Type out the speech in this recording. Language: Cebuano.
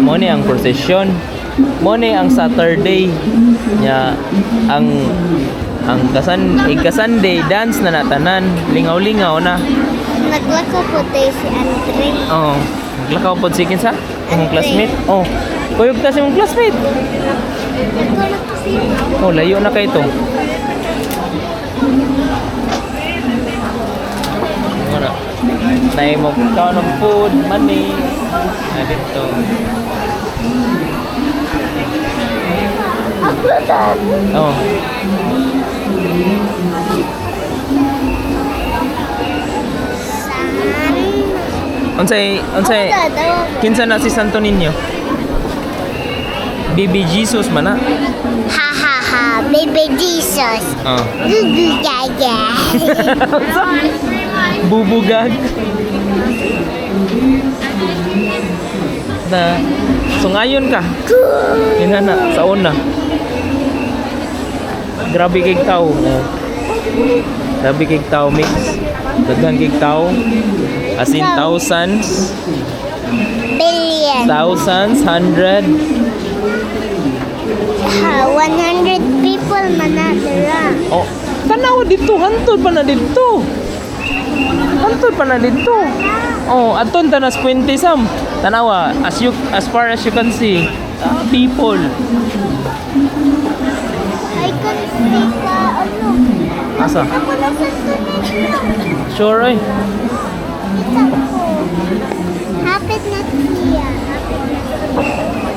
Mo ni ang procession. Mo ni ang Saturday nya ang kasan ika-Sunday dance na natanan, lingaw-lingaw na. Naglakaw po tayo si Andre. Oh, naglakaw pod si kinsa? Imong classmate. Oh. Kuyog ta si imong classmate. Nagkulot po siya. Oh, layo na kay to. Ano? Nay mo kaon og food, money. Na dito. Oh. San? Unsay unsay Ako daw. Kinsa na si Santo Niño? Baby Jesus man na. Ha ha ha, baby Jesus. Oh. Gugu gaga. Bubugag. Na so ngayon ka. Ina na sa una. Grabe kay tao. Oh. Grabe kay tao mix. Daghan kay tao. As in thousands, Billion. Thousands, hundred. Ha, 100 people manadara. Oh, tanawa dito, hantod pa na dito. Hantod pa na dito. Oh, aton tanas Puente Sam. Tanawa, as far as you can see, ah, people. I can see sa ano. Asa? Ako na sa Niño. Sure ay. Kita ko. Hapit na siya. Hapit na siya.